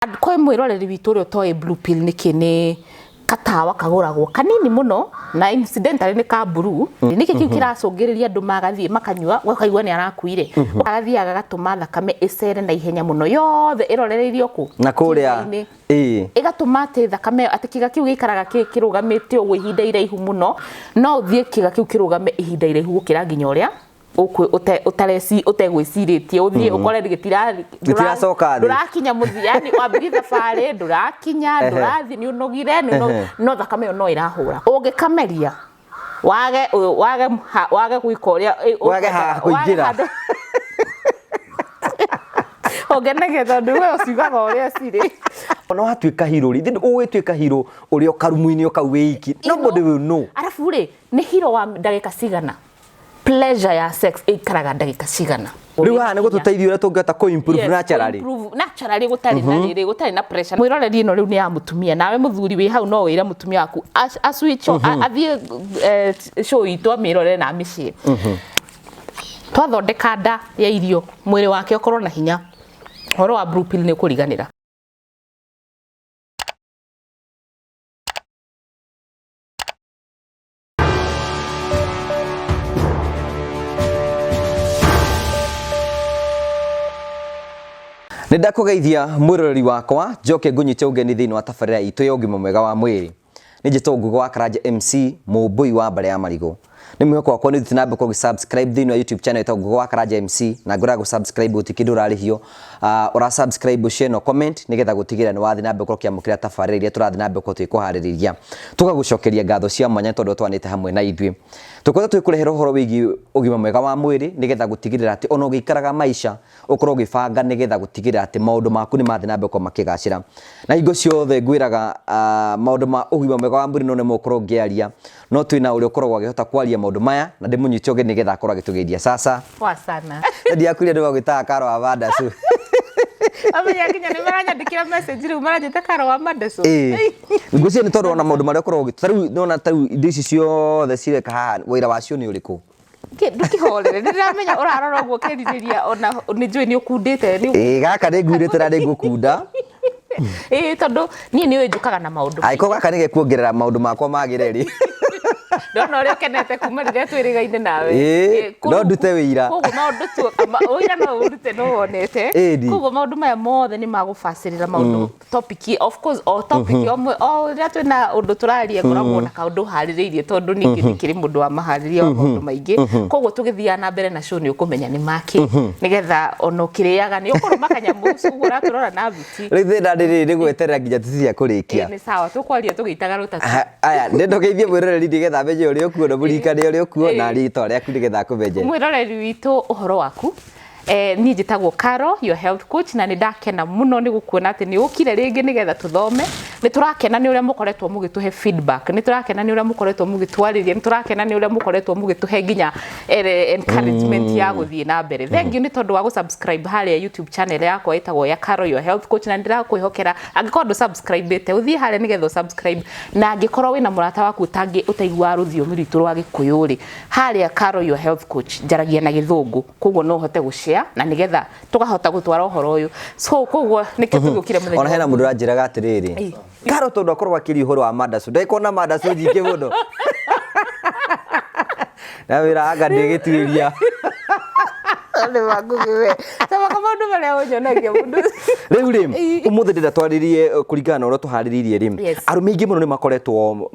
Kwĩ mwĩroreri witũ ũrĩa ũtoĩ blue pill nĩkĩ, nĩ katawa kagũragwo kanini mũno na incidentally nĩ ka blue. Nĩkĩ kĩu kĩracũngĩrĩria andũ magathiĩ makanyua, ũkaigua nĩ arakuire? Agathiaga agatũma thakame ĩcere na ihenya mũno yothe ĩrorereirio kũ? Na kũrĩa. Kĩĩga-inĩ. Ĩĩ. Ĩgatũma atĩ thakame ĩyo, atĩ kĩga kĩu gĩikaraga kĩrũgamĩte ũguo ihinda iraihu mũno. No ũthiĩ kĩga kĩu kĩrũgame ihinda iraihu gũkĩra nginya ũrĩa ũtegwĩcirĩtie, ũthiĩ ũkore Gĩtiracoka thĩ. Ndũrakinya mũthia, yani wambirie thabarĩ ndũrakinya, ndũrathiĩ, nĩ ũnogire, no thakame ĩyo no ĩrahũra. Ũngĩkameria wage gwĩka ũrĩa Wage ha ũkwendaga, kũingĩra. Wage handũ ũngenagia tondũ we ũciugaga ũrĩa cirĩ. Ona watuĩka hero rĩ, ũgĩtuĩka hero ũrĩ o karumu-inĩ o kau wĩ iki, nobody will know. Arabu rĩ, nĩ hero wa ndagĩka cigana? Pleasure ya sex ĩikaraga ndagĩka cigana? Rĩu haha nĩ gũtũteithia ũrĩa tũngĩhota kũ improve Yes, naturally. Improve naturally gũtarĩ na rĩrĩ, gũtarĩ na pressure. Mwĩroreri, ĩno rĩu nĩ ya mũtumia. Nawe mũthuri wĩ hau, no wĩre mũtumia waku a switch on, athiĩ show itũ amĩrorere na amĩshare. Twathondeka nda ya irio, mwĩrĩ wake ũkorwo na hinya, ũhoro wa blue pill nĩ ũkũriganĩra. Nĩ ndakũgeithia mwĩroreri wakwa, njoke ngũnyite ũgeni thĩinĩ wa tabarĩra itũ ya ũgima mwega wa mwĩrĩ. Nĩ njĩtwo Ngugo wa Karanja MC, mũmbũi wa mbarĩ ya marigũ. Nĩ mwĩhoko wakwa nĩ ũthiĩte na mbere gũkorwo ũgĩ-subscribe thĩinĩ wa YouTube channel ĩtagwo Ngugo wa Karanja MC, na ngwĩraga gũ-subscribe gũtirĩ kĩndũ ũrarĩhio. Ũra subscribe, share na comment nĩgetha gũtigĩrĩra nĩ wathiĩ na mbere gũkorwo ũkĩamũkĩra tabarĩra iria tũrathiĩ na mbere gũkorwo tũgĩkũharĩrĩria. Tũgagũcokeria ngatho cia mwanya tondũ ũtwanĩte hamwe na ithuĩ. Tũkoretwo tũgĩkũrehera ũhoro wĩgiĩ ũgima mwega wa mwĩrĩ nĩgetha gũtigĩrĩra atĩ ona ũgĩikaraga maica ũkorwo ũgĩbanga nĩgetha gũtigĩrĩra atĩ maũndũ maku nĩ mathiĩ na mbere gũkorwo makĩgacĩra. Na hingo ciothe ngwĩraga maũndũ ma ũgima mwega wa mwĩrĩ no nĩmo ũkorwo ngĩaria, no twĩna ũrĩa ũkoragwo akĩhota kwaria maũndũ maya na ndĩmũnyite ũgeni nĩgetha akorwo agĩtũgeithia. Sasa. Poa sana. Ndiakwĩrire andũ magwĩtaga Karo wa Mandacu. Amenya nginya nĩ maranyandĩkĩra message rĩu maranjĩta Karo wa Mandacu. Ĩĩ. Ngwĩciria nĩ tondũ ona maũndũ marĩa ũkoragwo tarĩu nĩwona tarĩu indo ici ciothe cireka haha wĩra wacio nĩ ũrĩkũ? Ndũkĩhorere, nĩ ndĩramenya ũrarora ũguo ũkerirĩria, ona nĩ njũĩ nĩ ũkundĩte. Ĩĩ, gaka nĩ ngurĩte na nĩ ngũkunda. Ĩĩ, tondũ niĩ nĩ ũĩ njũkaga na maũndũ. Angĩkorwo gaka nĩ gekuongerera maũndũ makwa magĩre rĩ. Ndona ũrĩa ũkenete kuma rĩrĩa twĩrĩgaine nawe. Ĩĩ, no ndute wĩira. Koguo maũndũ tu ũira no ũrute, no wonete. Koguo maũndũ maya mothe nĩ magũbacĩrĩra maũndũ topic, of course, o topic o o rĩrĩa twĩna ũndũ tũraria ngoragwo na kaũndũ harĩrĩirie, tondũ ningĩ ndikĩrĩ mũndũ wa maharĩria wa maũndũ maingĩ. Koguo tũgĩthiaga na mbere na show nĩ ũkũmenya nĩ makĩ, nĩgetha ona ũkĩrĩaga nĩ ũkũrũma kanyamũ ũguo ũratũrora na thuti. Rĩu thĩna nĩ rĩrĩ, nĩ gweterera nginya tũtiria kũrĩkia. Ĩĩ, nĩ sawa, tũkwaria tũgĩitaga rũtatu. Aya, nĩ ndũgeithie mwĩroreri nĩgetha amenye ũrĩa ũkuona, mũririkane ũrĩa ũkuona, rĩtwa rĩaku nĩgetha akũmenye. Mwĩroreri witũ, ũhoro waku? Niĩ njĩtagwo Caro, your health coach, na nĩ ndakena mũno nĩ gũkuona atĩ nĩ ũkire rĩngĩ nĩgetha tũthome. Nĩ tũrakena nĩ ũrĩa mũkoretwo mũgĩtũhe feedback, nĩ tũrakena nĩ ũrĩa mũkoretwo mũgĩtwarĩria, nĩ tũrakena nĩ ũrĩa mũkoretwo mũgĩtũhe nginya encouragement ya gũthiĩ na mbere. Thank you nĩ tondũ wa gũ-subscribe harĩa YouTube channel yakwa ĩtagwo ya Caro your health coach, na ndĩrakwĩhokera angĩkorwo ndũ subscribe-ĩte, ũthiĩ harĩa nĩgetha ũ-subscribe, na angĩkorwo wĩna mũrata waku ũtangĩ ũtaiguaga rũthiomi rwitũ rwa Gĩkũyũ rĩ, harĩa Caro your health coach njaragia na Gĩthũngũ, koguo no ũhote gũ-share na nĩgetha tũkahota gũtwara ũhoro ũyũ. So koguo nĩkĩo tũgĩũkire mũthenya Ona hena wa mũndũ ũranjĩraga atĩrĩrĩ, Karo tondũ akorwo akĩria ũhoro wa mandacu, ndekuona mandacu nyingĩ mũno na wĩra anga ndĩgĩtuĩria. Nĩ mangugi we. Tabaka maũndũ marĩa ũnyonagia mũndũ. Rĩu rĩ, ũmũthĩ ndĩrenda twarĩrie kũringana na ũrĩa tũharĩrĩirie rĩ, arũme aingĩ mũno nĩ makoretwo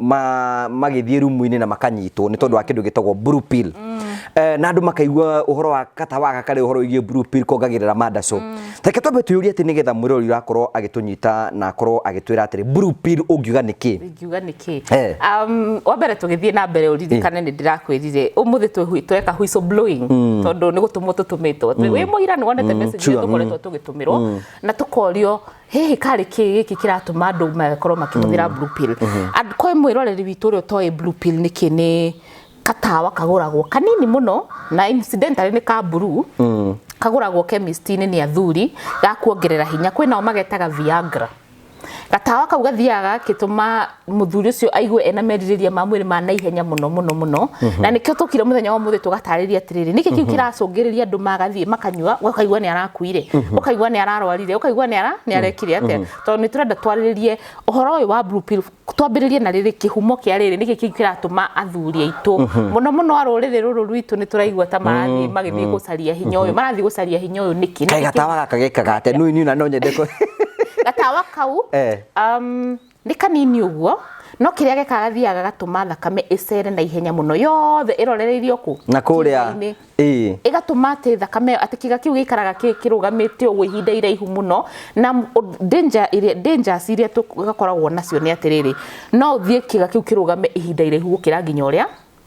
magĩthiĩ rumu-inĩ na makanyitwo nĩ tondũ wa kĩndũ gĩtagwo blue pill. Na andũ makaigua ũhoro wa katawa gaka rĩ, ũhoro wĩgiĩ blue pill kuongagĩrĩra mandaco. Reke twambe twĩyũrie atĩ nĩgetha mwĩroreri ũrakorwo agĩtũnyita na akorwo agĩtwĩra atĩrĩ, blue pill ũngiuga nĩ kĩ? Ingiuga nĩ kĩ? Wa mbere tũgĩthiĩ na mbere ũririkane nĩ ndĩrakwĩrire ũmũthĩ tũreka whistle blowing, tondũ nĩ gũtũmwo tũtũmĩtwo. Wĩ mũira nĩ wonete message iria tũkoretwo tũgĩtũmĩrwo na tũkorio hihi karĩ kĩ gĩkĩ kĩratũma andũ makorwo makĩhũthĩra blue pill. Kwĩ mwĩroreri witũ ũrĩa ũtoĩ blue pill nĩkĩ, nĩ katawa kagũragwo kanini mũno na incidentally nĩ ka blue, kagũragwo chemist-inĩ nĩ athuri, ga kuongerera hinya. Kwĩ nao magetaga Viagra. Gatawa kau gathiaga gakĩtũma mũthuri ũcio aigue ena merirĩria ma mwĩrĩ ma naihenya mũno mũno mũno. Na nĩkĩo tũkire mũthenya wa ũmũthĩ tũgatarĩria atĩrĩrĩ, nĩkĩ kĩu kĩracũngĩrĩria andũ magathiĩ makanyua, ũkaigua nĩ arakuire, ũkaigua nĩ ararwarire, ũkaigua nĩ arekire atĩa. Tondũ nĩ tũrenda twarĩrĩrie ũhoro ũyũ wa blue pill, twambĩrĩrie na rĩrĩ kĩhumo kĩa rĩrĩ, nĩkĩ kĩu kĩratũma athuri aitũ mũno mũno a rũrĩrĩ rũrũ rwitũ nĩ tũraigua ta marathiĩ magĩthiĩ gũcaria hinya ũyũ, marathiĩ gũcaria hinya ũyũ nĩkĩ? Kaĩ gatawa gaka gekaga atĩa? Nĩ na no nyende Gatawa kau nĩ kanini ũguo, no kĩrĩa gekaga gathiaga gatũma thakame ĩcere na ihenya mũno yothe ĩrorereirio kũ? Na kũrĩa. Kĩga-inĩ. Ĩgatũma atĩ thakame, atĩ kĩga kĩu gĩikaraga kĩrũgamĩte ũguo ihinda iraihu mũno. Na danger ĩrĩa, dangers iria gakoragwo nacio nĩ atĩrĩrĩ, no ũthiĩ kĩga kĩu kĩrũgame ihinda iraihu gũkĩra nginya ũrĩa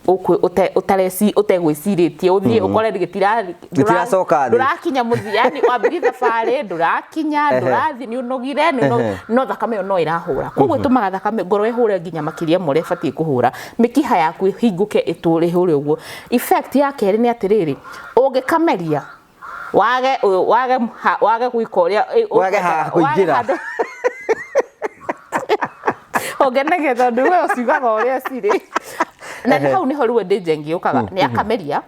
ũtegwĩcirĩtie, ũthiĩ ũkore Gĩtiracoka thĩ. Ndũrakinya mũthia, yani wambĩrĩria thabarĩ ndũrakinya, ndũrathiĩ, nĩ ũnogire, no thakame ĩyo no ĩrahũra. Koguo ĩtũmaga thakame ngoro ĩhũre nginya makĩria ma ũrĩa ĩbatiĩ kũhũra, mĩkiha yaku ĩhingũke ĩtũre ĩhũre ũguo. Effect ya kerĩ nĩ atĩrĩrĩ, ũngĩkameria wage wage wage gwĩka ũrĩa Wage ha kũingĩra. Ũngenagia tondũ we ũciugaga ũrĩa cirĩ. Na nĩ hau nĩho rĩu danger ĩngĩ yũkaga, nĩ akameria.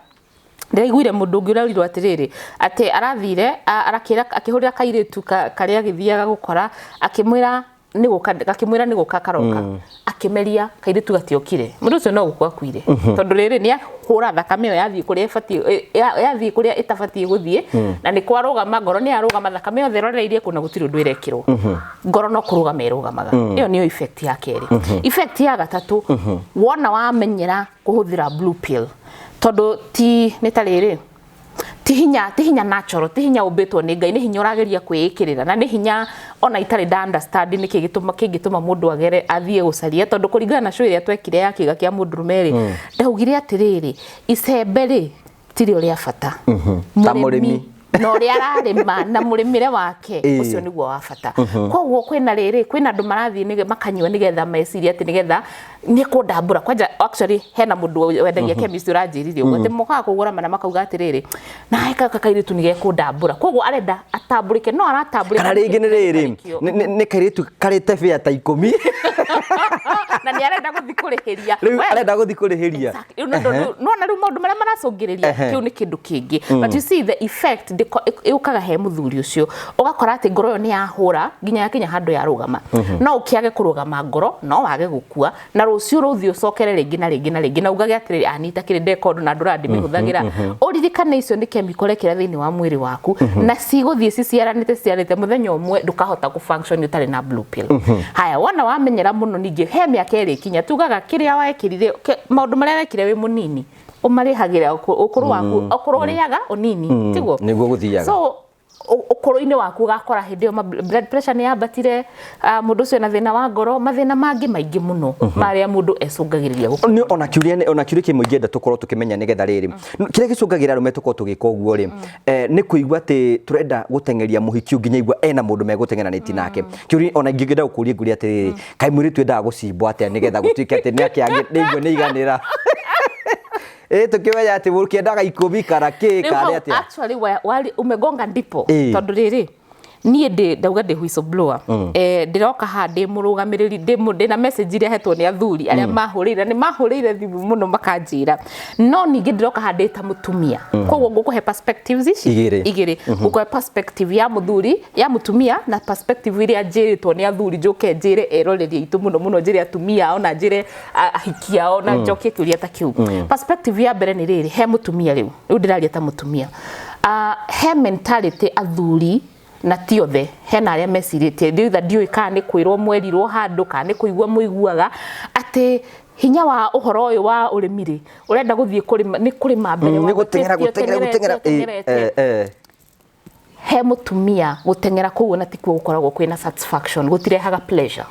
Ndĩraiguire mũndũ ũngĩ ũrerirwo atĩrĩrĩ, atĩ arathire, arakĩra, akĩhũrĩra kairĩtu karĩa agĩthiaga gũkora, akĩmwĩra nĩ gũka, gakĩmwĩra nĩ gũka karoka. Akĩmeria kairĩtu gatiokire. Mũndũ ũcio no gũkua akuire. Tondũ rĩrĩ nĩ ahũra thakame ĩyo yathiĩ kũrĩa ĩbatiĩ, yathiĩ kũrĩa ĩtabatiĩ gũthiĩ, na nĩ kwarũgama, ngoro nĩ yarũgama, thakame yothe ĩroreirie kũ na gũtirĩ ũndũ ĩrekĩrwo. Ngoro no kũrũgama ĩrũgamaga. Ĩyo nĩyo effect ya kerĩ. Effect ya gatatũ, wona wamenyera kũhũthĩra blue pill, tondũ ti nĩ ta rĩrĩ, ti hinya, ti hinya natural, ti hinya ũmbĩtwo nĩ Ngai, nĩ hinya ũrageria kwĩĩkĩrĩra, na nĩ hinya ona itarĩ nda understand nĩkĩ kĩngĩtũma mũndũ agere athiĩ gũcaria, tondũ kũringana na show ĩrĩa twekire ya kĩga kĩa mũndũrũme rĩ, ndaugire atĩrĩrĩ, icembe rĩ tirĩo rĩa bata. Ta mũrĩmi. Na ũrĩa ararĩma na mũrĩmĩre wake, ũcio nĩguo wa bata. Koguo kwĩna rĩrĩ, kwĩna andũ marathiĩ makanyua nĩgetha mecirie atĩ nĩgetha nĩ kũndambũra. Kwanja actually hena mũndũ wendagia chemist ũranjĩrire ũguo, atĩ mokaga kũgũra mana makauga atĩrĩrĩ, nawe gaka kairĩtu nĩ gekũndambũra. Koguo arenda atambũrĩke, no aratambũrĩka. Kana rĩngĩ nĩ rĩrĩ, nĩ kairĩtu karĩte bĩa ta 10. Na nĩ arenda gũthiĩ kũrĩhĩria. Rĩu arenda gũthiĩ kũrĩhĩria. Exactly. No na rĩu maũndũ marĩa maracũngĩrĩria, kĩu nĩ kĩndũ kĩngĩ. But you see the effect ĩũkaga he mũthuri ũcio, ũgakora atĩ ngoro ĩyo nĩ yahũra nginya yakinya handũ yarũgama. No ũkĩage kũrũgama ngoro, no wage gũkua, na rũciũ rũthiĩ ũcokere rĩngĩ na rĩngĩ na rĩngĩ, na ugage atĩrĩrĩ, anita kĩrĩ ndeka ũndũ na ndũra ndĩmĩhũthagĩra. Ũririkane icio nĩ chemical ekĩra thĩinĩ wa mwĩrĩ waku, na cigũthiĩ ciciaranĩte ciciaranĩte, mũthenya ũmwe ndũkahota kũ function ũtarĩ na blue pill. Haya, wona wamenyera mũno, ningĩ he mĩaka ĩrĩ ĩkinya, tugaga kĩrĩa wekĩrire, maũndũ marĩa wekire wĩ mũnini ũmarĩhagĩra ũkũrũ waku, ũkũrũ ũrĩaga ũnini, tiguo? Nĩguo gũthiaga. So ũkũrũ-inĩ waku ũgakora hĩndĩ ĩyo blood pressure nĩ yambatire, mũndũ ũcio na thĩna wa ngoro, mathĩna mangĩ maingĩ mũno marĩa mũndũ ecũngagĩrĩria gũkorwo. Nĩ ona kĩũria, nĩ ona kĩũria kĩmwe ingĩenda tũkorwo tũkĩmenya nĩgetha rĩrĩ, kĩrĩa gĩcũngagĩra arũme tũkorwo tũgĩka ũguo rĩ, nĩ kũigua atĩ tũrenda gũteng'eria mũhiki nginya igua ena mũndũ megũteng'eranĩtie nake. Kĩũria ona ingĩenda gũkũria ngũria atĩrĩrĩ, kaĩ mũirĩtu endaga gũcimbwo atĩa nĩgetha gũtuĩke atĩ nĩ akĩagĩ, nĩ igua nĩ iganĩra? Tũkĩmenya atĩ mũkĩendaga 10 kana kĩ, Rĩu kana hau, atĩa? Actually, umegonga ndipo. Tondũ rĩrĩ, niĩ ndauga ndĩ whistleblower. Ndĩroka haha ndĩ mũrũgamĩrĩri, ndĩna message iria hetwo nĩ athuri arĩa mahũrĩire, nĩ mahũrĩire thimũ mũno makanjĩra. No ningĩ ndĩroka haha ndĩ ta mũtumia. Koguo ngũkũhe perspectives ici Igĩrĩ. Igĩrĩ. Ngũkũhe perspective ya mũthuri, ya mũtumia, na perspective iria njĩrĩtwo nĩ athuri, njũke njĩre eroreri aitũ mũno mũno, njĩre atumia ao na njĩre ahiki ao na njokie kĩũria ta kĩu. Perspective ya mbere nĩ rĩrĩ, he mũtumia rĩu, rĩu ndĩraria ta mũtumia. He mentality athuri na ti othe, hena arĩa mecirĩtie, either ndiũĩ kana nĩ kwĩrwo mwerirwo handũ kana nĩ kũigua mũiguaga atĩ hinya wa ũhoro ũyũ wa ũrĩmi rĩ, ũrenda gũthiĩ kũrĩma, nĩ kũrĩma mbere Nĩ wa gũteng'era, gũteng'era, gũteng'era, gũteng'era, ũteng'erete. He mũtumia gũteng'era kũu ona tikuo gũkoragwo kwĩna satisfaction, gũtirehaga pleasure.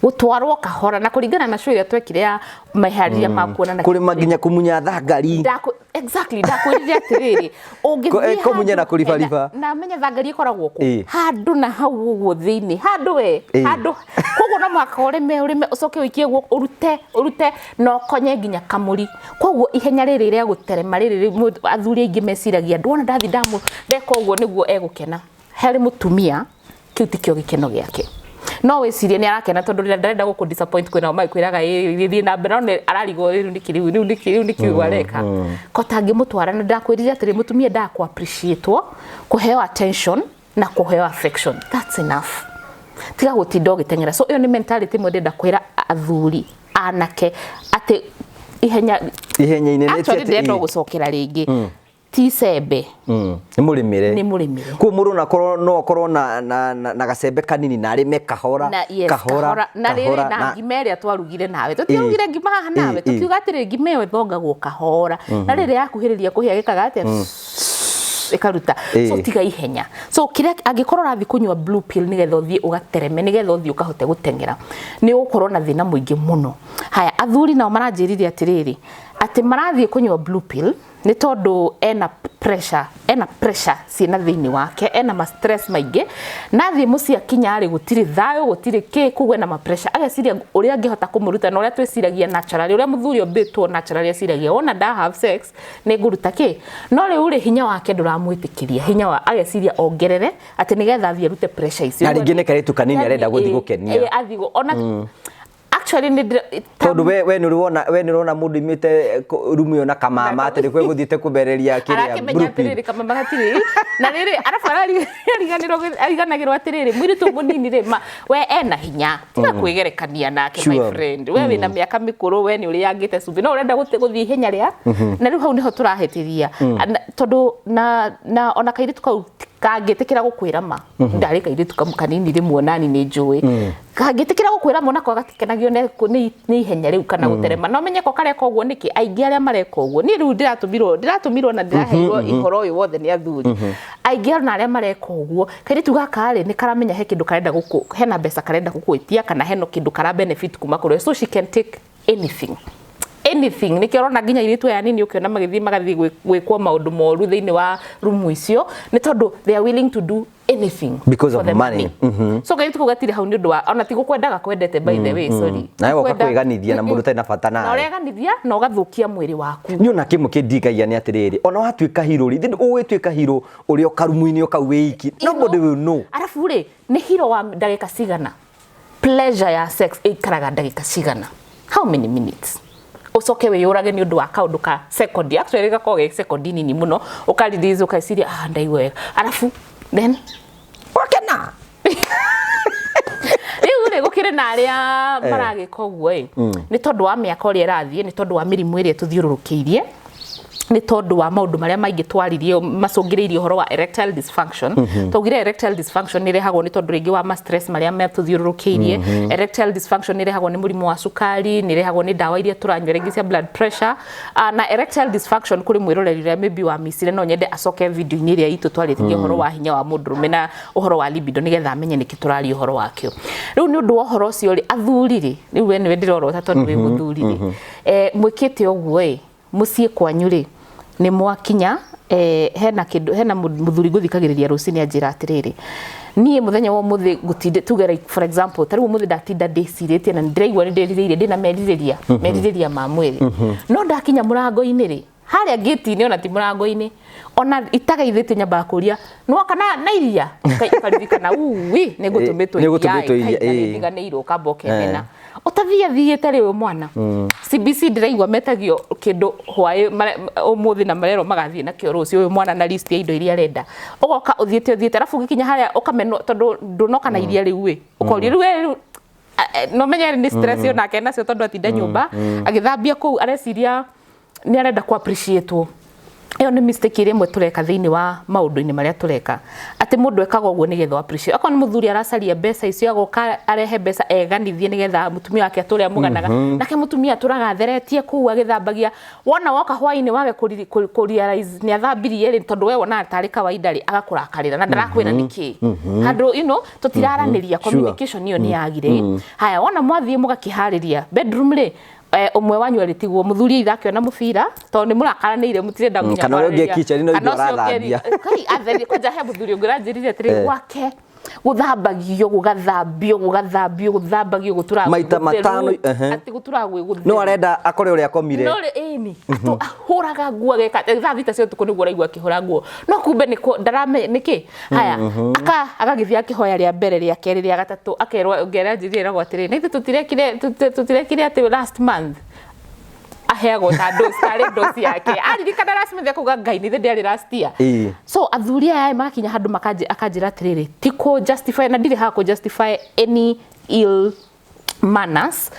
Gũtwarwo kahora na kũringana na show ĩrĩa twekire ya meharĩria ma kuonana Kũrĩma nginya kũmunya thangari. Exactly, ndakwĩrire atĩrĩrĩ, ũngĩthiĩ Kũmunya na handũ kũribariba. na menye thangari ĩkoragwo kũ? Handũ na hau ũguo thĩinĩ, handũ we, handũ. Koguo no mũhaka ũrĩme, ũrĩme, ũcoke ũikie guoko, ũrute, ũrute, na ũkonye nginya kamũri. Koguo ihenya rĩrĩ rĩa gũterema rĩrĩ, athuri aingĩ meciragia, ndwona ndathi ndeka ũguo nĩguo egũkena. Harĩ mũtumia, kĩu tikĩo gĩkeno gĩake. No wĩcirie nĩ arakena tondũ rĩrĩa ndarenda gũkũ disappoint, kwĩna magĩkwĩraga ĩ thiĩ na mbere, no nĩ ararigwo rĩu nĩkĩ, rĩu rĩu nĩkĩ, rĩu nĩkĩ ũguo areka ko tangĩmũtwara. Na ndakwĩrire atĩrĩ, mũtumia endaga kũ appreciate-wo, kũheo attention na kũheo affection, that's enough. Tiga gũtinda ũgĩteng'era. So ĩyo nĩ mentality ĩmwe ndĩrenda kwĩra athuri anake atĩ ihenya Ihenya-inĩ nĩ actually ndĩrenda gũcokera rĩngĩ, ti cembe. Nĩ mũrĩmĩre. Nĩ mũrĩmĩre. Kuo mũndũ onakorwo no akorwo na gacembe kanini na arĩme kahora. Na yes, kahora. Na rĩrĩ kahora, na ngima ĩrĩa twarugire nawe, tũtiarugire ngima haha nawe, tũkiuga atĩrĩ, ngima ĩyo ĩthongagwo kahora, na rĩrĩa yakuhĩrĩria kũhĩa gĩkaga atĩa? Ĩkaruta. So tiga ihenya. So kĩrĩa angĩkorwo ũrathiĩ kũnyua blue pill nĩgetha ũthiĩ ũgatereme, nĩgetha ũthiĩ ũkahote gũteng'era, nĩ ũgũkorwo na thĩna mũingĩ mũno. Haya, athuri nao maranjĩrire atĩrĩrĩ, atĩ marathiĩ kũnyua blue pill nĩ tondũ ena pressure, ena pressure ciĩna thĩinĩ wake, ena ma stress maingĩ, na athiĩ mũciĩ akinya rĩ, gũtirĩ thayũ, gũtirĩ kĩ, koguo ena ma pressure, ageciria ũrĩa angĩhota kũmũruta. Na ũrĩa twĩciragia naturally, ũrĩa mũthuri ombĩtwo naturally aciragia, wona nda have sex nĩ ngũruta kĩ, no rĩu rĩ, hinya wake ndũramwĩtĩkĩria, hinya wa ageciria ongerere atĩ nĩgetha athiĩ arute pressure icio. Na rĩngĩ nĩ kairĩtu kanini arenda gũthiĩ gũkenia. Ĩ, athiĩ ona actually nĩ Tondũ we nĩ ũrona, we nĩ ũrona mũndũ imĩte rumu ĩyo na kamama atĩ nĩ gũthiĩte kũmereria kĩrĩa arakĩmenya blue pill. Atĩrĩrĩ, kamama gatirĩ na rĩrĩ, arabu ariganagĩrwo atĩrĩrĩ, mũirĩtu mũnini rĩ, we ena hinya, tiga kwĩgerekania nake, my friend. We wĩna mĩaka mĩkũrũ, we nĩ ũrĩangĩte cumbĩ, no ũrenda gũthiĩ ihenya rĩa na rĩu hau nĩho tũrahĩtĩria. Tondũ na ona kairĩtu kau kangĩtĩkĩra gũkwĩra ma, ndarĩ kairĩtu kanini rĩmwe nani nĩ njũĩ kangĩtĩkĩra gũkwĩra ma, onako gatikenagio nĩ ihenya rĩu kana gũterema. No menye ko kareka ũguo nĩkĩ. Aingĩ arĩa mareka ũguo, niĩ rĩu ndĩratũmirwo na ndĩraheirwo ihoro ũyũ wothe nĩ athuri aingĩ, ona arĩa mareka ũguo, kairĩtu gaka rĩ, nĩ karamenya he kĩndũ karenda gũkũ, hena mbeca karenda gũgwĩtia kana hena kĩndũ kara benefit kuma kũrĩ we, so she can take anything, anything. Nĩkĩo ũrona nginya airĩtu aya nini ũkĩona magĩthiĩ magathiĩ gwĩkwo maũndũ moru thĩinĩ wa rumu icio, nĩ tondũ they are willing to do anything because for of the money. So kairĩtu kau gatirĩ hau nĩ ũndũ wa ona ti gũkwendaga kwendete, by the way, sorry. Nawe woka Kwenda- kwĩganithia na mũndũ ũtarĩ na bata na nawe. Ũreganithia na ũgathũkia mwĩrĩ waku. Nĩ ona kĩmwe kĩndingagia nĩ atĩrĩrĩ, ona watuĩka hero rĩ, ũgĩtuĩka hero ũrĩ o karumu-inĩ o kau wĩ iki, nobody will know. Arabu rĩ, nĩ hero wa ndagĩka cigana? Pleasure ya sex ĩikaraga ndagĩka cigana? How many minutes? Ũcoke wĩyũrage nĩ ũndũ wa kaũndũ ka second, actually gakoragwo ge second nini mũno, ũka release, ũkeciria, "Ah, ndaigua wega," arabu then wakena. Rĩu rĩ, gũkĩrĩ na arĩa maragĩka ũguo ĩ, nĩ tondũ wa mĩaka ũrĩa ĩrathiĩ, nĩ tondũ wa mĩrimũ ĩrĩa ĩtũthiũrũrũkĩirie, nĩ tondũ wa maũndũ marĩa maingĩ twaririe macũngĩrĩirie ũhoro wa erectile dysfunction. Twaugire erectile dysfunction nĩ ĩrehagwo nĩ tondũ rĩngĩ wa ma stress marĩa matũthiũrũrũkĩirie. Erectile dysfunction nĩ ĩrehagwo nĩ mũrimũ wa cukari, nĩ ĩrehagwo nĩ ndawa iria tũranyua rĩngĩ cia blood pressure. Na erectile dysfunction, kũrĩ mwĩroreri ũrĩa maybe wa micire, no nyende acoke video-inĩ ĩrĩa itũ twarĩtie ũhoro wa hinya wa mũndũrũme na ũhoro wa libido, nĩgetha amenye nĩkĩ tũraria ũhoro wakĩo rĩu. Nĩ ũndũ wa ũhoro ũcio rĩ, athuri rĩ, rĩu we nĩwe ndĩrorota tondũ wĩ mũthuri rĩ, mwĩkĩte ũguo ĩ, mũciĩ kwanyu rĩ, nĩ mwakinya hena kĩndũ, hena mũthuri ngũthikagĩrĩria rũcinĩ anjĩra atĩrĩrĩ, niĩ mũthenya wa ũmũthĩ ngũtinde, tuge like for example, ta rĩu ũmũthĩ ndatinda ndĩcirĩtie na ndĩraigua nĩ ndĩrirĩirie, ndĩna merirĩria ma mwĩrĩ, no ndakinya mũrango-inĩ rĩ, harĩa ngĩti-inĩ, ona ti mũrango-inĩ, ona itageithĩtio, nyambaga kũria nwoka na iria. Ũkaririkana ui nĩ ngũtũmĩtwo. Nĩ ngũtũmĩtwo iria, ĩ. Ndiganĩirwo, ũkamba ũkemena ũtathiĩ athiĩte rĩ, ũyũ mwana CBC ndĩraigua metagio kĩndũ hwaĩ ũmũthĩ na marerwo magathiĩ nakĩo rũciũ, ũyũ mwana na list ya indo iria arenda, ũgoka ũthiĩte ũthiĩte, arabu ũgĩkinya harĩa ũkamenwo tondũ ndũnoka na iria rĩu ĩ, ũkoria rĩu ĩ, rĩu no menye nĩ stress yo nake nacio, tondũ atinda nyũmba agĩthambia kũu, areciria nĩ arenda ku appreciate-wo. Ĩyo nĩ mistake ĩrĩa ĩmwe tũreka thĩinĩ wa maũndũ-inĩ marĩa tũreka, atĩ mũndũ ekaga ũguo nĩgetha appreciate. Akorwo nĩ mũthuri aracaria mbeca icio, agoka arehe mbeca eganithie nĩgetha mũtumia wake atũre amũganaga, nake mũtumia atũraga atheretie kũu agĩthambagia. Wona woka hwainĩ wage kũ realize nĩ athambirie rĩ, tondũ we wonaga tarĩ kawaida rĩ, agakũrakarĩra na ndarakwĩra nĩkĩ handũ tũtiraranĩria. Communication ĩyo nĩ yagire. Haya, wona mwathiĩ mũgakĩharĩria bedroom rĩ, ũmwe wanyu arĩtigwo, mũthuri either akĩona mũbira tondũ nĩ mũrakaranĩire, mũtirenda nginya Kana ũrĩa ũngĩ kwaranĩria. kitchen no Kana indo ũcio ũngĩ arathambia. Kai atherie kwanja. He mũthuri ũngĩ ũranjĩrire atĩrĩ, gwake Gũthambagio, gũgathambio, gũgathambio, gũthambagio, gũtũraga Maita gwĩ gũtheru, matano, ehe. Atĩ gũtũraga gwĩ gũtheru. No arenda akore ũrĩa akomire. No rĩ, ĩni atũ ahũraga nguo, ageka thaa 6 cia ũtukũ nĩguo ũraigua akĩhũra nguo, no kumbe nĩ ndarame nĩkĩ. Haya, aka agagĩthiĩ akĩhoya rĩa mbere, rĩa kerĩ, rĩa gatatũ, akerwo ngera njĩra ĩragwo atĩrĩ, na ithuĩ tũtirekire, tũtirekire atĩ last month aheagwo ta dose, tarĩ dose yake aririkana last month, akauga, "Ngai, nĩ ndĩarĩ last year." So athuri aya magakinya handũ akanjĩra atĩrĩrĩ, ti kũ justify, na ndirĩ haha kũ justify any ill manners,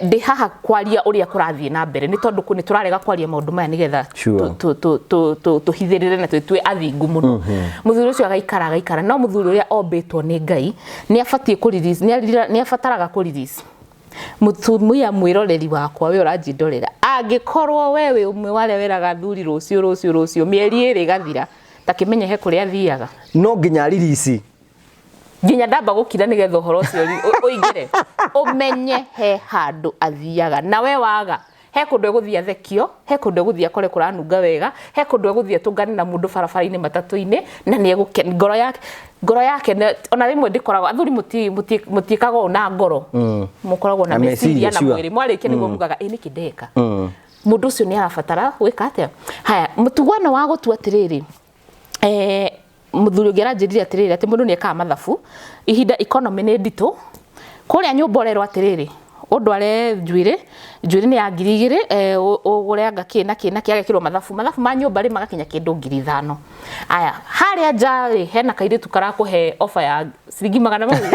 ndĩ haha kwaria ũrĩa kũrathiĩ na mbere, nĩ tondũ nĩ tũrarega kwaria maũndũ maya nĩgetha tũhithĩrĩre na twĩtue athingu mũno. Mũthuri ũcio agaikara, agaikara, no mũthuri ũrĩa ombĩtwo nĩ Ngai nĩ abatiĩ kũ release, nĩ abataraga kũ release. Mũtumia mwĩroreri wakwa, we ũranjindorera, angĩkorwo we wĩ ũmwe wa arĩa weraga athuri rũciũ, rũciũ, rũciũ, mĩeri 2 ĩgathira, ta kĩmenye he kũrĩa athiaga. No nginya release. Nginya ndamba gũkira nĩgetha ũhoro ũcio ũingĩre, ũmenye he handũ athiaga. Na we waga, he kũndũ egũthiĩ athekio, he kũndũ egũthiĩ akore kũranunga wega, he kũndũ egũthiĩ atũngane na mũndũ barabara-inĩ, matatũ-inĩ, na nĩ egũke ngoro yake ona rĩmwe ndĩkoragwo. Athuri mũtiĩkaga ũũ na ngoro, mũkoragwo na Na meciria meciria, na mwĩrĩ. Mwarĩkia nĩguo mugaga, "Ĩ nĩkĩ ndeka?" Mũndũ ũcio nĩ arabatara gwĩka atĩa? Haya, mũtugo ĩno wa gũtua atĩrĩrĩ, mũthuri ũngĩ aranjĩrire atĩrĩrĩ, atĩ mũndũ nĩ ekaga mathabu, ihinda economy nĩ nditũ kũrĩa nyũmba, ũrerwo atĩrĩrĩ, ũndware njuĩrĩ, njuĩrĩ nĩ ya 2000, ũgũre anga kĩ na kĩ na kĩ, agekĩrwo mathabu, mathabu ma nyũmba rĩ, magakinya kĩndũ 5000. Aya, harĩa nja rĩ, hena kairĩtu karakũhe offer ya ciringi 200.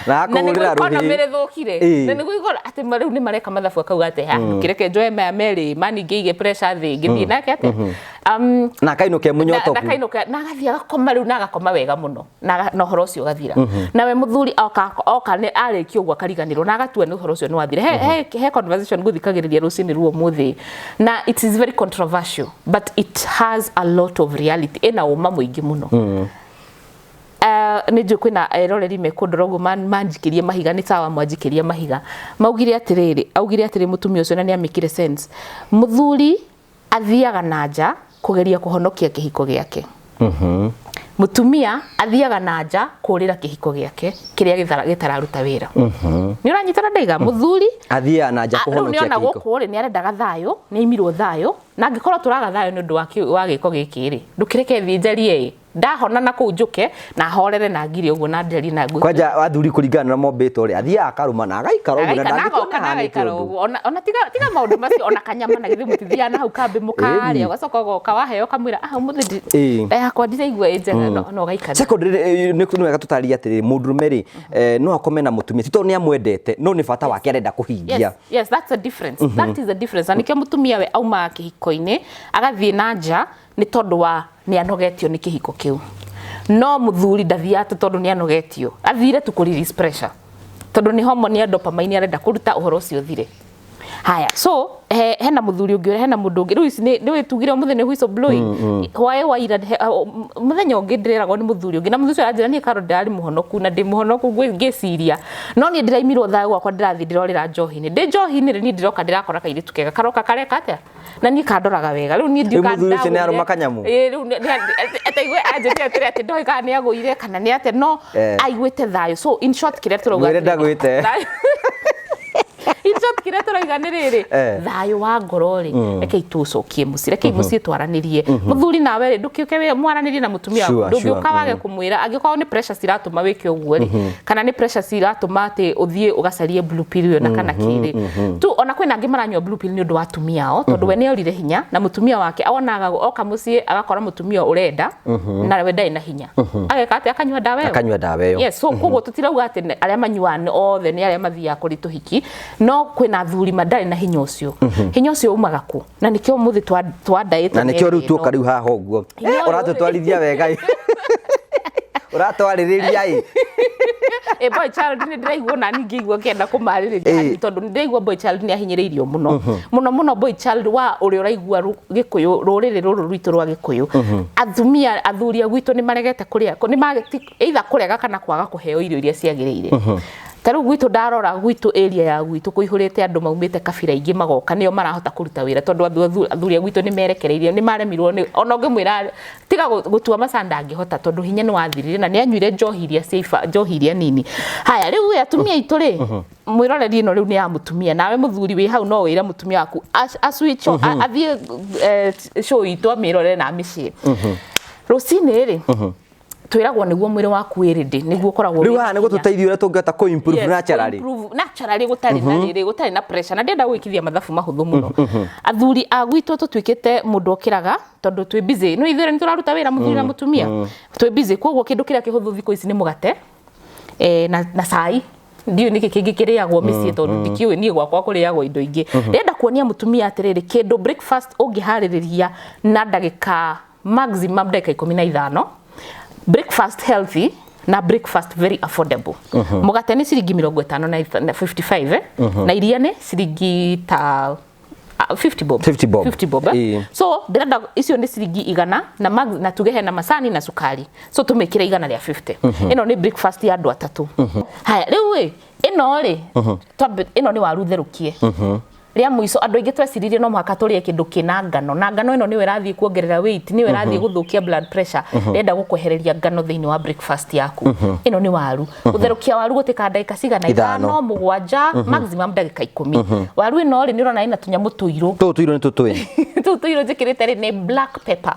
Na Na nĩguo akũgũrĩra economy rũhĩ. rĩthũkire. Na nĩguo igora atĩ rĩu nĩ mareka mathabu, akauga atĩ, "Ha, kĩreke njoe maya merĩ maningĩige pressure thĩ ngĩthiĩ nake atĩa." Na akainũke mũnyotoku. Na kainũka na agathiĩ agakoma rĩu, na agakoma wega mũno, na ũhoro ũcio ũgathira. Nawe mũthuri oka oka nĩ arĩkia ũguo akariganĩrwo na agatua nĩ ũhoro ũcio nĩ wathira. He conversation ngũthikagĩrĩria rũcinĩ ruo ũmũthĩ, na it is very controversial, but it has a lot of reality, ĩna ũma mũingĩ mũno. Nĩ njũĩ kwĩna eroreri mekũndora ũguo manjikĩrie mahiga. Nĩ sawa, mwanjikĩria mahiga. Maugire atĩrĩrĩ, augire atĩrĩ mũtumia ũcio, na nĩ amĩkire sense, mũthuri athiaga na nja kũgeria kũhonokia kĩhiko gĩake, mũtumia athiaga na nja kũrĩra kĩhiko gĩake kĩrĩa gĩtararuta wĩra. Nĩ ũranyitana ndaiga? Mũthuri Athiaga na nja rĩu kũhonokia nĩona kĩhiko. Gũkũ rĩ, nĩ arendaga thayũ, nĩ aimirwo thayũ, na angĩkorwo tũraga thayũ nĩ ũndũ wa gĩko gĩkĩ rĩ, ndũkĩreke thiĩ njarie ĩ ndahona na kũu, njũke na horere na ngire ũguo na njarie na ngũ. Kwanja athuri, kũringana na mombĩtwo rĩ, athiaga akarũma na agaikara ũguo na Agaikara- na ndangĩtuona agoka na hanĩte agaikara ũndũ. ũguo. Ona tiga maũndũ macio, ona kanyama na githĩ mũtithiaga na hau kambĩ mũkarĩa, ũgacoka ũgoka waheo kamwĩra, "Ah, ũmũthĩ nda yakwa ndiraigua ĩ njega," no ũgaikara. Secondary, nĩ wega tũtaria atĩrĩrĩ, mũndũrũme rĩ, no akome na mũtumia ti tondũ nĩ amwendete, no nĩ bata wake arenda kũhingia. Yes, that's a difference. That is a difference. Na nĩkĩo mũtumia we aumaga kĩhiko-inĩ agathiĩ na nja nĩ tondũ wa nĩ anogetio nĩ kĩhiko kĩu. No mũthuri ndathiaga atĩ tondũ nĩ anogetio. Athire tu kũ release pressure. Tondũ nĩ hormone ya dopamine arenda kũruta, ũhoro ũcio ũthire. Haya, so hena mũthuri ũngĩ, hena mũndũ ũngĩ rĩu ici nĩ wĩtugire ũmũthĩ nĩ whistle blowing. Hwaĩ wa ira, mũthenya ũngĩ ndĩreragwo nĩ mũthuri ũngĩ, na mũthuri ũcio aranjĩra, "Niĩ Karo ndĩrarĩ mũhonoku na ndĩ mũhonoku ngĩciria, no niĩ ndĩraimirwo thayũ gwakwa, ndĩrathiĩ ndĩrorĩra njohi-inĩ, ndĩ njohi-inĩ rĩ, niĩ ndĩroka ndĩrakora kairĩtu kega karoka kareka atĩa na niĩ kandoraga wega." Rĩu niĩ Rĩu mũthuri ũcio nĩ arũma kanyamũ? Ĩĩ, rĩu ataigwe anjĩrire atĩrĩ atĩ ndoĩ kana nĩ agũire kana nĩ atĩa, no aiguĩte thayũ. So in short, kĩrĩa tũrauga Mwĩre atĩrĩrĩ, ndagwĩte. In short, kĩrĩa tũrauga nĩ rĩrĩ, thayũ wa ngoro rĩ, rekei tũũcokie mũciĩ, rekei mũciĩ twaranĩrie. Mũthuri nawe rĩ, ndũkĩũke mwaranĩrie na mũtumia waku. Ndũngĩũka wage kũmwĩra angĩkorwo nĩ pressure ciratũma wĩke ũguo rĩ, kana nĩ pressure ciratũma atĩ ũthiĩ ũgacarie blue pill ĩyo na kana kĩrĩ tu. Ona kwĩna angĩ maranyua blue pill nĩ ũndũ wa atumia ao, tondũ we nĩ orire hinya na mũtumia wake, onaga oka mũciĩ agakora mũtumia ũrenda na we ndarĩ na hinya, ageka atĩ akanyua ndawa ĩyo. Akanyua ndawa ĩyo. Yes, so koguo tũtirauga atĩ arĩa manyuaga othe nĩ arĩa mathiaga kũrĩ tũhiki, no kwĩna athuri madarĩ na hinya ũcio. Hinya ũcio umaga kũ? Na nĩkĩo ũmũthĩ twandaĩte Na nĩkĩo rĩu metha tuoka ĩno. Rĩu haha ũguo. Hinya ũyũ rĩ- Ũratũtwarithia wega ĩ. Ũratwarĩrĩria ĩ. Ĩ, boy child nĩ ndĩraigua ona niĩ ngĩigua ngĩenda kũmarĩrĩria hanini, tondũ nĩ ndĩraigua boy child nĩ ahinyĩrĩirio mũno mũno mũno. Boy child wa ũrĩa ũraigua gĩkũyũ, rũrĩrĩ rũrũ rwitũ rwa gĩkũyũ, atumia, athuri a gwitũ nĩ maregete kũrĩa, nĩ either kũrega kana kwaga kũheo irio iria ciagĩrĩire. Ta Ta rĩu gwitũ, ndarora gwitũ, area ya gwitũ kũihũrĩte andũ maumĩte kabira ingĩ, magoka nĩo marahota kũruta wĩra, tondũ athuri a gwitũ nĩ merekereirie, nĩ maremirwo nĩ ona ũngĩmwĩra tiga gũtua macani ndangĩhota, tondũ hinya nĩ wathirire na nĩ anyuire njohi iria cia njohi iria nini. Haya, rĩu ĩ, atumia aitũ rĩ, mwĩroreri, ĩno rĩu nĩ ya mũtumia. Nawe mũthuri wĩ hau, no wĩre mũtumia waku a switch athiĩ show itũ, amĩrorere na amĩshare. Rũcinĩ rĩ, twĩragwo nĩguo mwĩrĩ waku wĩ ready, nĩguo ũkoragwo Rĩu wĩna haha nĩ hinya. gũtũteithia ũrĩa tũngĩhota kũ improve Yes, naturally. Improve naturally, gũtarĩ na rĩrĩ, gũtarĩ na pressure. Na ndĩrenda gwĩkithia mathabu mahũthũ mũno. Athuri a gwitũ tũtuĩkĩte mũndũ okĩraga, tondũ twĩ busy, no ithuĩ nĩ tũraruta wĩra, mũthuri na mũtumia twĩ busy, koguo kĩndũ kĩrĩa kĩhũthũ thikũ ici nĩ mũgate na cai. Ndiũĩ nĩkĩ kĩngĩ kĩrĩagwo mĩciĩ, tondũ ndikĩũĩ niĩ gwakwa kũrĩagwo indo ingĩ. Ndĩrenda kuonia mũtumia atĩrĩrĩ, kĩndũ breakfast ũngĩharĩrĩria na ndagĩka maximum ndagĩka 15, breakfast healthy na breakfast very affordable. Mũgate nĩ ciringi 50 na 55, na iria nĩ ciringi ta 50 bob. 50 bob. 50 bob, eh? So ndĩrenda icio nĩ ciringi 100 na na tuge hena macani na cukari, so tũmĩkĩre 150. Ĩno nĩ breakfast ya andũ atatũ. Haya, rĩu ĩ, ĩno rĩ, ĩno nĩ waru therũkie. Rĩa mũico, andũ aingĩ tweciririe no mũhaka tũrĩe kĩndũ kĩna ngano, na ngano ĩno nĩyo ĩrathiĩ kuongerera weight, nĩyo ĩrathiĩ gũthũkia blood pressure. Ndĩrenda gũkwehereria ngano thĩinĩ wa breakfast yaku. Ĩno nĩ waru. Gũtherũkia waru gũtĩkaga ndagĩka cigana? 5. 5, 7, maximum ndagĩka 10. Waru ĩno rĩ, nĩ ũrona ĩna tũnyamũ tũirũ. Tũũ tũirũ nĩ tũtũĩ. Tũu tũirũ njĩkĩrĩte rĩ, nĩ black pepper.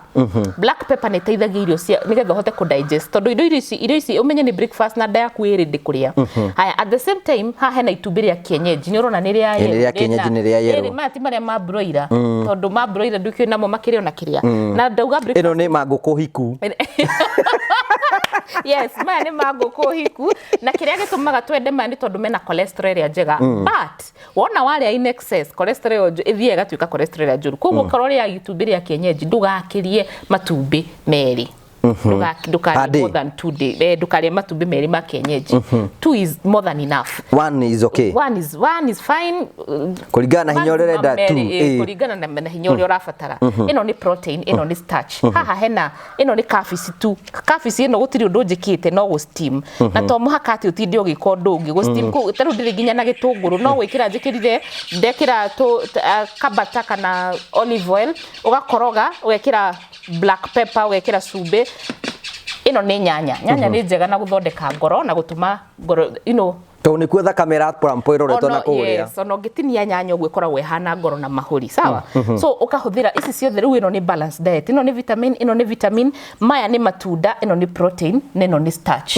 Black pepper nĩ ĩteithagia irio cia nĩgetha ũhote kũ digest, tondũ indo irio ici ũmenye nĩ breakfast na nda yaku ĩ ready kũrĩa. Haya, at the same time haha hena itumbĩ rĩa kienyeji, nĩ ũrona nĩ rĩa Ĩ, nĩ rĩa kienyeji, nĩ rĩa yellow. Ĩrĩ, maya ti marĩa ma broiler, tondũ ma broiler ndũkĩũĩ namo makĩrĩ ona kĩrĩa na ndauga breakfast. Ĩno nĩ ma ngũkũ hiku. Yes, maya nĩ ma ngũkũ hiku, na kĩrĩa gĩtũmaga twende maya nĩ tondũ mena cholesterol ĩrĩa njega, but wona warĩa in excess, cholesterol ĩyo ĩthiaga ĩgatuĩka cholesterol ĩrĩa njũru. Koguo korwo rĩa itumbĩ rĩa kienyeji, ndũgakĩrie matumbĩ merĩ. Per Ndũkarĩe day. more than 2 day, ndũkarĩe matumbĩ merĩ ma kienyeji. Two is more than enough. One is okay. One is fine. Kũringana na hinya ũrĩa ũrenda. Maximum Two. merĩ, kũringana na hinya ũrĩa ũrabatara. Ĩno nĩ protein, ĩno nĩ starch. Haha hena ĩno nĩ kabici tu. Kabici ĩno gũtirĩ ũndũ njĩkĩte no gũ steam, na to mũhaka atĩ ũtinde ũgĩka ũndũ ũngĩ gũ steam kũu. Ta rĩu ndĩrĩ nginya na gĩtũngũrũ, no gwĩkĩra njĩkĩrire, ndekĩra kabata kana olive oil, ũgakoroga, ũgekĩra black pepper, ũgekĩra cumbĩ. Ĩno nĩ nyanya. Nyanya nĩ njega na gũthondeka ngoro na gũtũma ngoro Tondũ nĩkuo thakame ĩrapump ĩroretwo na kũrĩa. Yes, ona ũngĩtinia nyanya ũguo ĩkoragwo ĩhana ngoro na mahũri. Sawa, so ũkahũthĩra ici ciothe. Rĩu ĩno nĩ balanced diet. Ĩno nĩ vitamin, ĩno nĩ vitamin, maya nĩ matunda, ĩno nĩ protein na ĩno nĩ starch.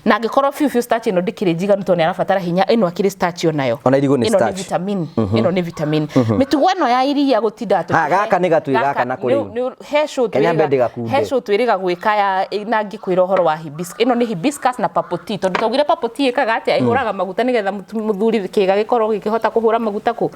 Na angĩkorwo biũ biũ starch ĩno ndĩkĩrĩ njiganu, tondũ nĩ arabatara hinya, ĩno akĩrĩ starch onayo. Ona irigũ nĩ Ĩno nĩ starch. vitamin, ĩno nĩ vitamin. Mĩtugo ĩno ya iria gũtinda atĩ Ha, gaka nĩ gatui gaka na kũrĩ. He show Kenya mbende gakunde. He show twĩrĩga gwĩka ya na ngĩkwĩra ũhoro wa hibiscus. Ĩno nĩ hibiscus na purple tea, tondũ twaugire purple tea ĩkaga atĩa? Ĩhũraga maguta nĩgetha mũthuri kĩga gĩkorwo gĩkĩhota kũhũra maguta kũ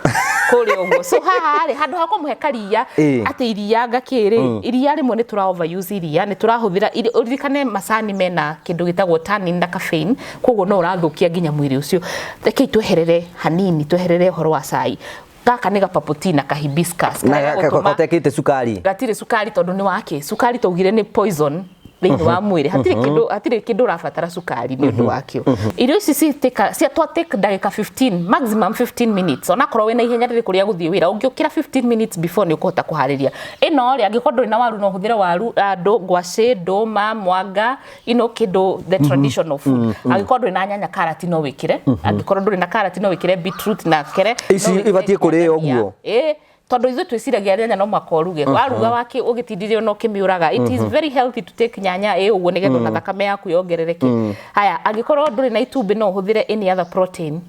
kũrĩa ũguo. So haha rĩ, handũ ha kũmũhe karia atĩ iria ngakĩrĩ, iria rĩmwe nĩ tũra overuse iria, nĩ tũrahũthĩra ũririkane macani mena kĩndũ gĩtagwo tannin na caffeine, koguo no ũrathũkia nginya mwĩrĩ ũcio. Rekei tweherere hanini, tweherere ũhoro wa cai. Gaka nĩ ga purple tea na ka hibiscus Na karĩa gũtũma gatekĩte cukari. Gatirĩ cukari, tondũ nĩ wake cukari twaugire nĩ poison thĩinĩ wa mwĩrĩ. Hatirĩ kĩndũ ũrabatara cukari nĩ ũndũ wakĩo. Irio ici citĩka cia twa take ndagĩka 15, maximum 15 minutes. Onakorwo wĩna ihenya rĩrĩ kũrĩa gũthiĩ wĩra, ũngĩũkĩra 15 minutes before nĩ ũkũhota kũharĩria. Ĩno rĩ, angĩkorwo ndũrĩ na waru, no ũhũthĩre waru, ngwacĩ, ndũma, mwanga, kĩndũ the traditional food. Angĩkorwo ndũrĩ na nyanya, karati no wĩkĩre. Angĩkorwo ndũrĩ na karati, no wĩkĩre beetroot na kere. Ici No wĩkĩre ibatiĩ kũrĩo nginya ũguo? Ĩĩ, tondũ ithuĩ twĩciragia nyanya no mũhaka ũruge. Waruga wake ũgĩtindire ona ũkĩmĩũraga. It is very healthy to take nyanya ĩ ũguo nĩgetha ona thakame yaku yongerereke. Haya, angĩkorwo ndũrĩ na itumbĩ, no ũhũthĩre any other protein.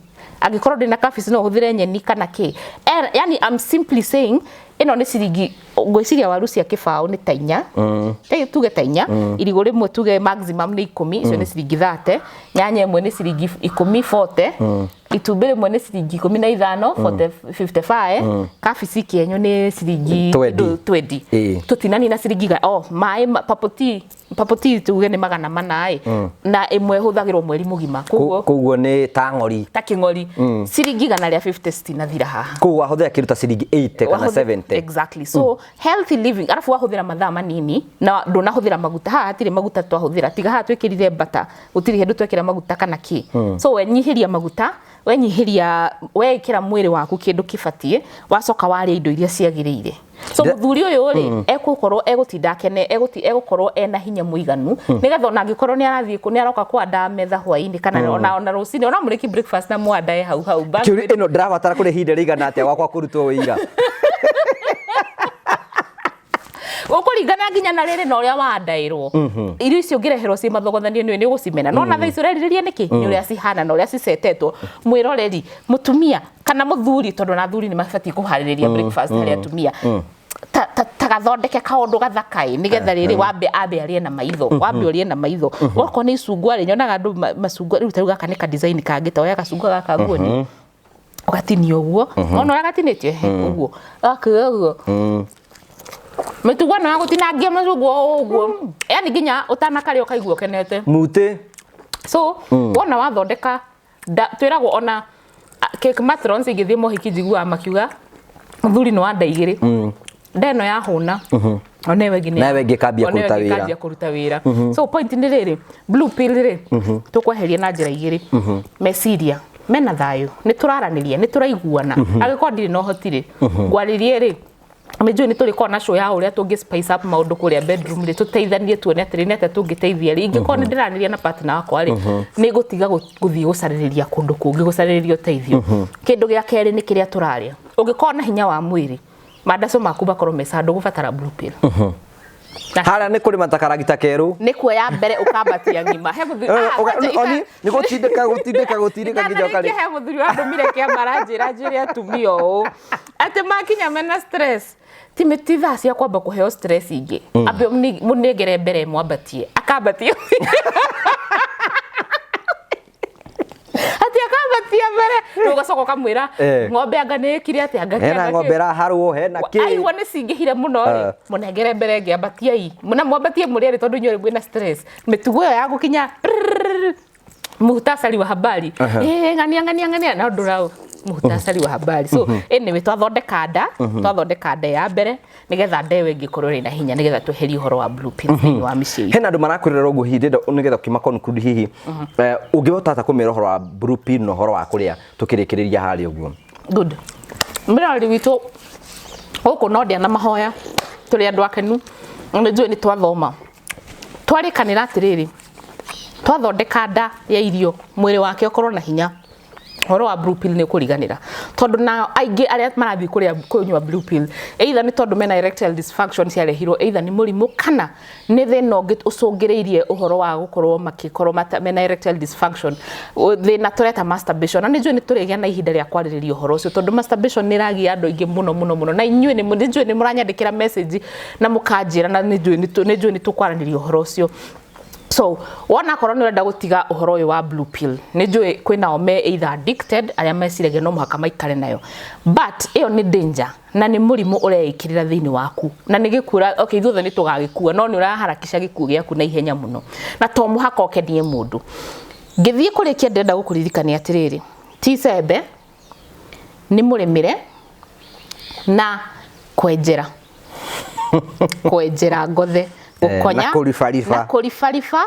Angĩkorwo ndũrĩ na kabici, no ũhũthĩre nyeni kana kĩ. Yani I'm simply saying ĩno nĩ ciringi, ngwĩciria waru cia kĩbaũ nĩ ta 4. Tuge ta 4. Irigũ rĩmwe tuge maximum nĩ 10, icio nĩ ciringi 30. Nyanya ĩmwe nĩ ciringi 10, 40. Itumbĩ rĩmwe nĩ ciringi 15, 40, 55. Kabici kĩenyo nĩ ciringi 20. 20. Tũtinani na ciringi oh, maĩ purple tea, purple tea tuge nĩ 400 ĩ, na ĩmwe ĩhũthagĩrwo mweri mũgima, koguo Koguo nĩ ta ng'ori. Ta kĩng'ori, ciringi 150 citinathira haha. Koguo wahũthĩra kĩndũ ta ciringi 80 kana 70. Ũnogete. Exactly. So healthy living, arabu wahũthĩra mathaa manini na ndũnahũthĩra maguta. Haha hatirĩ maguta twahũthĩra, tiga haha twĩkĩrire butter, gũtirĩ hĩndĩ twekĩra maguta kana kĩ. So wenyihĩria maguta, wenyihĩria, weĩkĩra mwĩrĩ waku kĩndũ kĩbatiĩ, wacoka warĩa indo iria ciagĩrĩire. So mũthuri ũyũ rĩ, egũkorwo egũtinda akene, egũkorwo ena hinya mũiganu, nĩgetha ona angĩkorwo nĩ arathiĩ nĩ aroka kwanda metha hwaĩ-inĩ kana ona rũcinĩ, ona mũrĩki breakfast na mwandae hau hau. Kĩũria ĩno, ndĩrabatara kũrĩ ihinda rĩigana atĩa gwakwa kũrutwo wĩira? Ũkũringana nginya na rĩrĩ na ũrĩa wandaĩrwo. Irio icio ũngĩreherwo ciĩ mathogothanio, nĩ ũgũcimena, no na thaa ici ũrerirĩria nĩkĩ? Nĩ ũrĩa cihana na ũrĩa cicetetwo. Mwĩroreri mũtumia kana mũthuri, tondũ na athuri nĩ mabatiĩ kũharĩrĩria breakfast harĩ atumia, ta gathondeke kaũndũ gathaka ĩ, nĩgetha rĩrĩ wambe ambe arĩe na maitho, wambe ũrĩe na maitho. Okorwo nĩ icungwa rĩ, nyonaga andũ macungwa rĩu, ta rĩu gaka nĩ ka design kangĩ, ta oya gacungwa gaka nguoni, ũgatinia ũguo, ona ũrĩa gatinĩtio, ehe, ũguo gaka ũguo, mĩtugo ĩno ya gũtinangia macungwa o ũguo, yani nginya ũtanakarĩa ũkaigua ũkenete. Mutĩ. So wona wathondeka twĩragwo ona cake matrons ingĩthiĩ mohiki, njiguaga makiuga mũthuri nĩ wa nda igĩrĩ, nda ĩno yahũna, ona ĩyo ĩngĩ Na ĩyo ĩngĩ ĩkambia ona ĩyo kũruta ĩngĩ wĩra. ĩkanjia kũruta wĩra. So point nĩ rĩrĩ, blue pill rĩ, tũkweheria na njĩra igĩrĩ: meciria mena thayũ, nĩ tũraranĩria, nĩ tũraiguana. Angĩkorwo ndirĩ na ũhoti rĩ, ngwarĩrie rĩ, nĩ njũĩ nĩ tũrĩkorwo na show ya ũrĩa tũngĩ spice up maũndũ kũrĩa bedroom rĩ, tũteithanie tuone atĩrĩ nĩ atĩa tũngĩteithia rĩ. Ingĩkorwo nĩ ndĩranĩria na partner wakwa rĩ, nĩ ngũtiga gũthiĩ gũcarĩrĩria kũndũ kũngĩ, gũcarĩrĩria ũteithio. Kĩndũ gĩa kerĩ nĩ kĩrĩa tũrarĩa. Ũngĩkorwo na hinya wa mwĩrĩ, mandaco maku makorwo me sawa, ndũgũbatara blue pill. Harĩa nĩ kũrĩma ta karagita kerũ. Nĩ kuoya mbere ũkambatia ng'ima he mũthuri. Ah, kwanja Oni nĩ gũtindĩka gũtindĩka gũtindĩka nginya Itanarĩkia, ũkarĩ he mũthuri wandũmire kĩama, aranjĩra njĩre atumia ũũ, atĩ makinya mena stress, ti ti thaa cia kwamba kũheo stress ingĩ, ambe mũnengere mbere mwambatie, akambatia, atĩ akambatia mbere, rĩu ũgacoka ũkamwĩra, ng'ombe anga nĩ ĩkire atĩa, anga kĩ, Hena anga kĩ. Ng'ombe ĩraharwo, hena kĩ. Aigua nĩ cingĩhire mũno rĩ, mũnengere mbere ĩngĩ, ambatiai na mwambatie mũrĩ erĩ, tondũ inyuĩ mwĩna stress. Mĩtugo ĩyo ya gũkinya prrrr, muhtasari wa habari, ng'ania ng'ania ng'ania na ndũra muhtasari wa habari. So anyway, twathondeka nda, twathondeka nda ya mbere nĩgetha nda ĩyo ĩngĩkorwo ĩrĩ na hinya, nĩgetha tweherie ũhoro wa blue pill thĩinĩ wa mĩciĩ itũ. Hena andũ marakwĩrora ũguo, hihi ndĩrenda nĩgetha ũkĩma conclude, hihi ũngĩhota atĩa kũmera ũhoro wa blue pill na ũhoro wa kũrĩa tũkĩrĩkĩrĩria harĩa ũguo? Good. Mwĩroreri witũ, gũkũ no ndĩa na mahoya, tũrĩ andũ akenu, nĩ njũĩ nĩ twathoma, twarĩkanĩra atĩrĩrĩ, twathondeka nda ya irio, mwĩrĩ wake ũkorwo na hinya, ũhoro wa blue pill nĩ ũkũriganĩra, tondũ na aingĩ arĩa marathiĩ kũrĩa kũnyua blue pill, either nĩ tondũ mena erectile dysfunction ciarehirwo either nĩ mũrimũ kana nĩ thĩna ũngĩ ũcũngĩrĩirie ũhoro wa gũkorwo makĩkorwo mena erectile dysfunction, thĩna tũreta masturbation. Na nĩ njũĩ nĩ tũrĩgĩa na ihinda rĩa kwarĩrĩria ũhoro ũcio, tondũ masturbation nĩ ĩragia andũ aingĩ mũno mũno mũno, na inyuĩ nĩ njũĩ nĩ mũranyandĩkĩra message na mũkanjĩra, na nĩ njũĩ nĩ tũkwaranĩria ũhoro ũcio. So wona akorwo nĩ ũrenda gũtiga ũhoro ũyũ wa blue pill, nĩ njũĩ kwĩnao me either addicted, arĩa meciragia no mũhaka maikare nayo, but ĩyo nĩ danger na nĩ mũrimũ ũreĩkĩrĩra thĩinĩ waku na nĩ gĩkuũ. Okay, ithuothe nĩ tũgagĩkua, no nĩ ũraharakisha gĩkuũ gĩaku na ihenya mũno, na to mũhaka ũkenie mũndũ. Ngĩthiĩ kũrĩkia, ndĩrenda gũkũririkania atĩrĩrĩ, ti icembe, nĩ mũrĩmĩre na kwenjera ngothe, gũkonya na kũribariba. Na kũribariba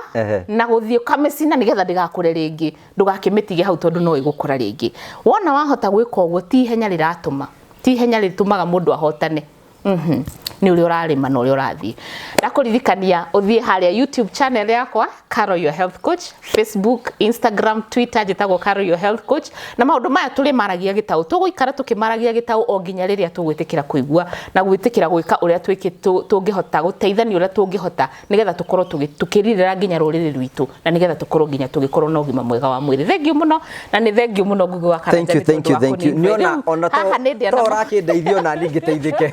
na gũthiĩ ũkamĩcina nĩgetha ndĩgakũre rĩngĩ. Ndũgakĩmĩtige hau, tondũ no ĩgũkũra rĩngĩ. Wona wahota gwĩka ũguo, ti ihenya rĩratũma, ti ihenya rĩtũmaga mũndũ ahotane. Nĩ ũrĩa ũrarĩma na ũrĩa ũrathiĩ. Ndakũririkania ũthiĩ harĩa YouTube channel yakwa, Carol Your Health Coach, Facebook, Instagram, Twitter, njĩtagwo Carol Your Health Coach. Na maũndũ maya tũrĩ maragia gĩtaũ, tũgũikara tũkĩmaragia gĩtaũ o nginya rĩrĩa tũgwĩtĩkĩra kũigua na gwĩtĩkĩra gwĩka ũrĩa tũngĩhota gũteithania, ũrĩa tũngĩhota nĩgetha tũkorwo tũkĩrirĩra nginya rũrĩrĩ rwitũ, na nĩgetha tũkorwo nginya tũgĩkorwo na ũgima mwega wa mwĩrĩ. Thank you mũno, na nĩ thank you mũno, Ngugi wa Thank Karanja, you. nĩ Thank tondũ you. wa Thank you. kũni-invite. Nĩona Rĩu, ona haha nĩ ndĩa to na ũrakĩndeithia ona niĩ ngĩteithĩke.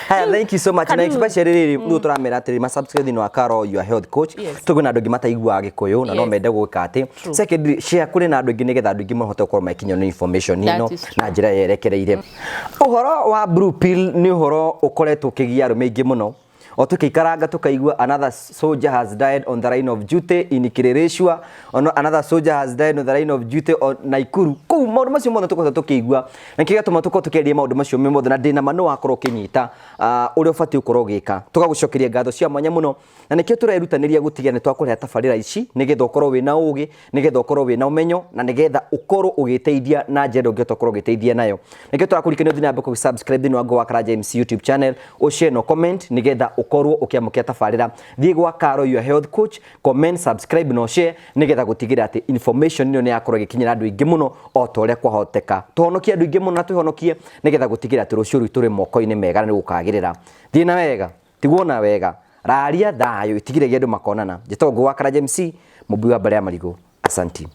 Haya, thank you so much. Na Karibu. especially rĩrĩ nĩguo tũramera atĩrĩ ma subscribe thĩinĩ wa Carol Your Health Coach. Tũkwĩna andũ aingĩ mataiguaga Gĩkũyũ na no mende gwĩka atĩ. Secondly, share kũrĩ na andũ aingĩ nĩgetha andũ aingĩ mahote gũkorwo magĩkinywo nĩ information That ĩno is true. na njĩra yerekereire. Ũhoro wa blue pill nĩ ũhoro ũkoretwo ũkĩgia arũme aingĩ mũno. O tũkĩikaranga tũkaigua another soldier has died on the line of duty in Kileleshwa, another soldier has died on the line of duty on Naikuru. Kũu maũndũ macio mothe tũkoretwo tũkĩigua, na kĩrĩa gĩatũma tũkorwo tũkĩaria maũndũ macio me mothe, na ndĩna ma nĩ wakorwo ũkĩnyita ũrĩa ũbatiĩ gũkorwo ũgĩka. Tũgagũcokeria ngatho cia mwanya mũno, na nĩkĩo tũrerutanĩria gũtigĩrĩra nĩ twakũrehe tabarĩra ici, nĩgetha ũkorwo wĩna ũgĩ, nĩgetha ũkorwo wĩna ũmenyo, na nĩgetha ũkorwo ũgĩteithia na njĩra ĩrĩa ũngĩhota gũkorwo ũgĩteithia nayo. Nĩkĩo tũrakũririkania ũthiĩ na mbere kũ subscribe thĩinĩ wa Ngũgĩ wa Karanja MC YouTube channel, ũshare na comment, nĩgetha ũkorwo ũkĩamũkĩra tabarĩra. Thiĩ gwa Caro your health coach, comment, subscribe na ũshare, nĩgetha gũtigĩrĩra atĩ information ĩno nĩ yakorwo ĩgĩkinyĩra andũ aingĩ mũno o ta ũrĩa kwahoteka. Tũhonokie andũ aingĩ mũno na twĩhonokie, nĩgetha gũtigĩrĩra atĩ rũciũ rwitũ rwĩ moko-inĩ mega na nĩ gũkagĩrĩra. Thiĩ na wega, tigwo na wega, raria thayũ, itigĩrĩria andũ makonana. Njĩtagwo Ngũgĩ wa Karanja MC, mũmbi wa mbarĩ ya marigũ. Asanti.